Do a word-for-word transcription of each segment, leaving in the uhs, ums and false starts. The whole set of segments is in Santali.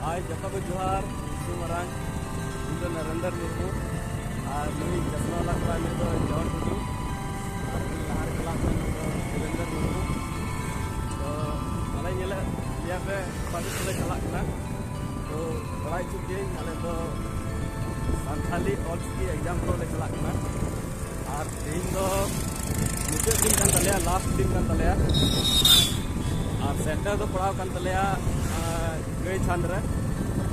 ᱦᱟᱭ, ᱡᱚᱛᱚ ᱠᱚ ᱡᱚᱦᱟᱨ᱾ ᱤᱧ ᱢᱟᱨᱟᱝ, ᱤᱧ ᱫᱚ ᱱᱚᱨᱮᱱᱫᱚᱨ ᱢᱩᱨᱢᱩ, ᱟᱨ ᱱᱩᱭ ᱪᱚᱥᱢᱟ ᱞᱟᱜᱟᱣ ᱠᱚᱲᱟ, ᱱᱩᱭ ᱫᱚ ᱡᱚᱱ ᱴᱩᱰᱩ, ᱟᱨ ᱩᱱᱤ ᱞᱟᱦᱟ ᱨᱮ ᱪᱟᱞᱟᱜ ᱠᱟᱱ, ᱱᱩᱭ ᱫᱚ ᱫᱮᱵᱮᱱᱫᱚᱨ ᱢᱩᱨᱢᱩ᱾ ᱛᱚ ᱟᱞᱮ ᱧᱮᱞᱮᱫ ᱞᱮᱭᱟ ᱯᱮ, ᱚᱠᱟ ᱥᱮᱫ ᱞᱮ ᱪᱟᱞᱟᱜ ᱠᱟᱱᱟ᱾ ᱛᱚ ᱵᱟᱲᱟᱭ ᱦᱚᱪᱚ ᱯᱮᱭᱟᱹᱧ, ᱟᱞᱮ ᱫᱚ ᱥᱟᱱᱛᱷᱟᱞᱤ ᱚᱞ ᱪᱤᱠᱤ ᱮᱠᱡᱟᱢ ᱠᱚ ᱞᱮ ᱪᱟᱞᱟᱜ ᱠᱟᱱᱟ᱾ ᱟᱨ ᱛᱮᱦᱮᱧ ᱫᱚ ᱢᱩᱪᱟᱹᱫ ᱫᱤᱱ ᱠᱟᱱ ᱛᱟᱞᱮᱭᱟ, ᱞᱟᱥᱴ ᱫᱤᱱ ᱠᱟᱱ ᱛᱟᱞᱮᱭᱟ᱾ ᱟᱨ ᱥᱮᱱᱴᱟᱨ ᱫᱚ ᱯᱟᱲᱟᱣ ᱠᱟᱱ ᱛᱟᱞᱮᱭᱟ, ᱟᱨ, ᱜᱟᱹᱭᱪᱷᱟᱱ ᱨᱮ᱾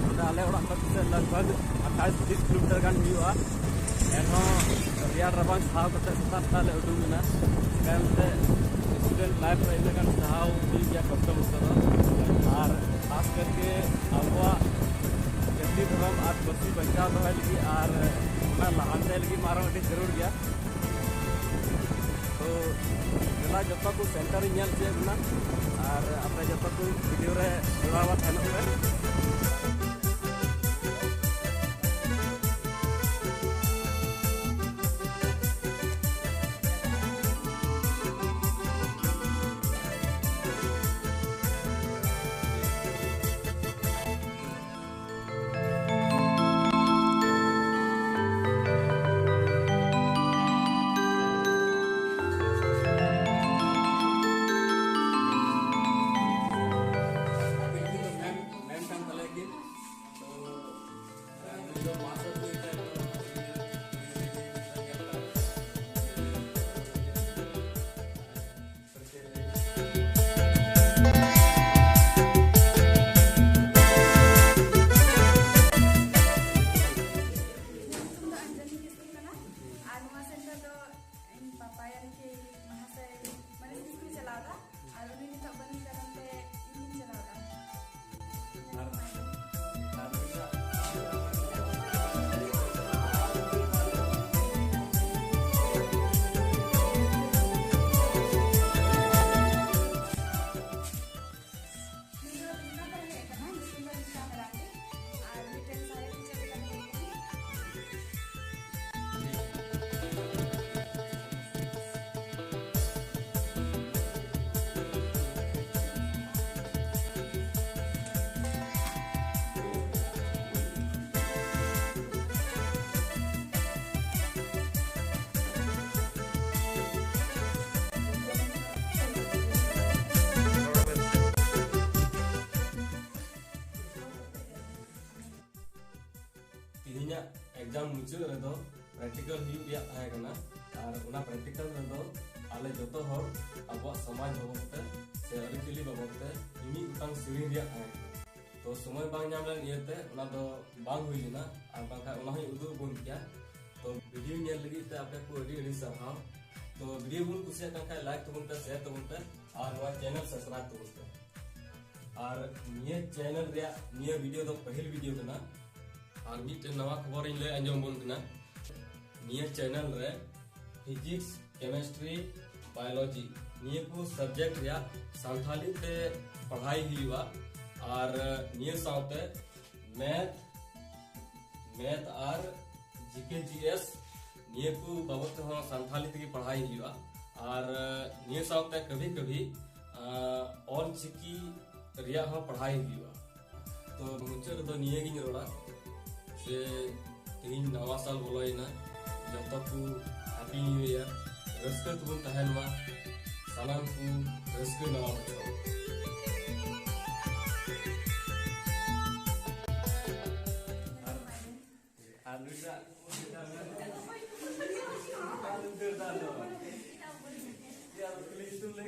ᱚᱸᱰᱮ ᱟᱞᱮ ᱚᱲᱟᱜ ᱠᱷᱚᱱ ᱥᱮ ᱞᱟᱜᱽ ᱵᱷᱟᱜᱽ ᱟᱴᱷᱟᱥ ᱛᱤᱨᱤᱥ ᱠᱤᱞᱳᱢᱤᱴᱟᱨ ᱜᱟᱱ ᱦᱩᱭᱩᱜᱼᱟ᱾ ᱮᱱᱦᱚᱸ ᱨᱮᱭᱟᱲ ᱨᱟᱵᱟᱝ ᱥᱟᱦᱟᱣ ᱠᱟᱛᱮ ᱥᱮᱛᱟᱜ ᱥᱮᱛᱟᱜ ᱞᱮ ᱩᱰᱩᱝ ᱮᱱᱟ᱾ ᱪᱤᱠᱟᱹᱭ ᱢᱮᱱᱛᱮ student life ᱨᱮ ᱤᱱᱟᱹᱜ ᱜᱟᱱ ᱥᱟᱦᱟᱣ ᱦᱩᱭᱩᱜ ᱜᱮᱭᱟ ᱠᱚᱥᱴᱚ ᱢᱚᱥᱴᱚ ᱫᱚ᱾ ᱟᱨ ᱠᱷᱟᱥ ᱠᱟᱨᱠᱮ ᱟᱵᱚᱣᱟᱜ ᱡᱟᱹᱛᱤ ᱫᱷᱚᱨᱚᱢ ᱟᱨ ᱯᱟᱹᱨᱥᱤ ᱵᱟᱧᱪᱟᱣ ᱫᱚᱦᱚᱭ ᱞᱟᱹᱜᱤᱫ ᱟᱨ ᱚᱱᱟ ᱞᱟᱦᱟᱱᱛᱤ ᱞᱟᱹᱜᱤᱫ ᱢᱟ ᱟᱨᱦᱚᱸ ᱟᱹᱰᱤ ᱡᱟᱹᱨᱩᱲ ᱜᱮᱭᱟ᱾ ᱛᱚ ᱫᱮᱞᱟ ᱡᱚᱛᱚ ᱠᱚ ᱥᱮᱱᱴᱟᱨ ᱤᱧ ᱧᱮᱞ ᱦᱚᱪᱚᱭᱮᱫ ᱵᱚᱱᱟ, ᱟᱨ ᱟᱯᱮ ᱡᱚᱛᱚ ᱠᱚ ᱵᱷᱤᱰᱤᱭᱳ ᱨᱮ ᱡᱚᱲᱟᱣ ᱛᱟᱦᱮᱱᱚᱜ ᱯᱮ᱾ ᱢᱮᱱ ᱠᱟᱱ ᱛᱟᱞᱮᱭᱟ ᱠᱤᱱ, ᱨᱮᱫᱚ ᱯᱨᱮᱠᱴᱤᱠᱟᱞ ᱦᱩᱭᱩᱜ ᱨᱮᱭᱟᱜ ᱛᱟᱦᱮᱸ ᱠᱟᱱᱟ᱾ ᱟᱨ ᱚᱱᱟ ᱯᱨᱮᱠᱴᱤᱠᱟᱞ ᱨᱮᱫᱚ ᱟᱞᱮ ᱡᱚᱛᱚ ᱦᱚᱲ ᱟᱵᱚᱣᱟᱜ ᱥᱚᱢᱟᱡᱽ ᱵᱟᱵᱚᱫ ᱛᱮ ᱥᱮ ᱟᱹᱨᱤᱪᱟᱹᱞᱤ ᱵᱟᱵᱚᱫ ᱛᱮ ᱢᱤᱢᱤᱫ ᱜᱚᱴᱟᱝ ᱥᱮᱨᱮᱧ ᱨᱮᱭᱟᱜ ᱛᱟᱦᱮᱸ ᱠᱟᱱᱟ᱾ ᱛᱚ ᱥᱚᱢᱚᱭ ᱵᱟᱝ ᱧᱟᱢ ᱞᱮᱱ ᱤᱭᱟᱹᱛᱮ ᱚᱱᱟ ᱫᱚ ᱵᱟᱝ ᱦᱩᱭ ᱞᱮᱱᱟ, ᱟᱨ ᱵᱟᱝᱠᱷᱟᱱ ᱚᱱᱟ ᱦᱚᱸᱧ ᱩᱫᱩᱜ ᱟᱵᱚᱱ ᱠᱮᱭᱟ᱾ ᱛᱚ ᱵᱷᱤᱰᱤᱭᱳ ᱧᱮᱞ ᱞᱟᱹᱜᱤᱫ ᱛᱮ ᱟᱯᱮ ᱠᱚ ᱟᱹᱰᱤ ᱟᱹᱰᱤ ᱥᱟᱨᱦᱟᱣ᱾ ᱛᱚ ᱵᱷᱤᱰᱤᱭᱳ ᱵᱚᱱ ᱠᱩᱥᱤᱭᱟᱜ ᱠᱟᱱ ᱠᱷᱟᱱ ᱞᱟᱭᱤᱠ ᱛᱟᱵᱚᱱ ᱯᱮ, ᱥᱮᱭᱟᱨ ᱛᱟᱵᱚᱱ ᱯᱮ, ᱟᱨ ᱱᱚᱣᱟ ᱪᱮᱱᱮᱞ ᱥᱟᱵᱥᱠᱨᱟᱭᱤᱵ ᱛᱟᱵᱚᱱ ᱯᱮ᱾ ᱟᱨ ᱱᱤᱭᱟᱹ ᱪᱮᱱᱮᱞ ᱨᱮᱭᱟᱜ ᱱᱤᱭᱟᱹ ᱵᱷᱤᱰᱤᱭᱳ ᱫᱚ ᱯᱟᱹᱦᱤᱞ ᱵᱷᱤᱰᱤᱭᱳ ᱠᱟᱱᱟ᱾ ᱟᱨ ᱢᱤᱫᱴᱮᱱ ᱱᱟᱣᱟ ᱠᱷᱚᱵᱚᱨ ᱤᱧ ᱞᱟᱹᱭ ᱟᱸᱡᱚᱢ ᱵᱚᱱ ᱠᱟᱱᱟ᱾ ᱱᱤᱭᱟᱹ ᱪᱮᱱᱮᱞ ᱨᱮ ᱯᱷᱤᱡᱤᱠᱥ, ᱠᱮᱢᱮᱥᱴᱨᱤ, ᱵᱟᱭᱳᱞᱚᱡᱤ, ᱱᱤᱭᱟᱹ ᱠᱚ ᱥᱟᱵᱡᱮᱠᱴ ᱨᱮᱭᱟᱜ ᱥᱟᱱᱛᱷᱟᱞᱤ ᱛᱮ ᱯᱟᱲᱦᱟᱣ ᱦᱩᱭᱩᱜᱼᱟ᱾ ᱟᱨ ᱱᱤᱭᱟᱹ ᱥᱟᱶᱛᱮ ᱢᱮᱛᱷ, ᱢᱮᱛᱷ ᱟᱨ ᱡᱤᱠᱮ ᱡᱤᱮᱥ, ᱱᱤᱭᱟᱹ ᱠᱚ ᱵᱟᱵᱚᱫ ᱛᱮᱦᱚᱸ ᱥᱟᱱᱛᱷᱟᱞᱤ ᱛᱮᱜᱮ ᱯᱟᱲᱦᱟᱣ ᱦᱩᱭᱩᱜᱼᱟ᱾ ᱟᱨ ᱱᱤᱭᱟᱹ ᱥᱟᱶᱛᱮ ᱠᱟᱹᱵᱷᱤ ᱠᱟᱹᱵᱷᱤ ᱚᱞ ᱪᱤᱠᱤ ᱨᱮᱭᱟᱜ ᱦᱚᱸ ᱯᱟᱲᱦᱟᱣ ᱦᱩᱭᱩᱜᱼᱟ᱾ ᱛᱚ ᱢᱩᱪᱟᱹᱫ ᱨᱮᱫᱚ ᱱᱤᱭᱟᱹ ᱜᱤᱧ ᱨᱚᱲᱟ ᱡᱮ ᱛᱮᱦᱮᱧ ᱱᱟᱣᱟ ᱥᱟᱞ ᱵᱚᱞᱚᱭᱮᱱᱟ, ᱡᱚᱛᱚ ᱠᱚ ᱦᱮᱯᱤ ᱱᱤᱭᱩ ᱤᱭᱟᱨ, ᱨᱟᱹᱥᱠᱟᱹ ᱛᱮᱵᱚᱱ ᱛᱟᱦᱮᱱ ᱢᱟ ᱥᱟᱱᱟᱢ ᱠᱚ, ᱨᱟᱹᱥᱠᱟᱹ ᱱᱟᱣᱟ ᱵᱚᱪᱷᱚᱨ᱾ ᱟᱨ ᱱᱩᱭᱴᱟᱜ ᱟᱞᱚᱢ ᱫᱟᱹᱲ ᱫᱟ, ᱟᱞᱚᱢ᱾ ᱭᱟ, ᱠᱩᱞᱤ ᱧᱩᱛᱩᱢ ᱞᱟᱹᱭ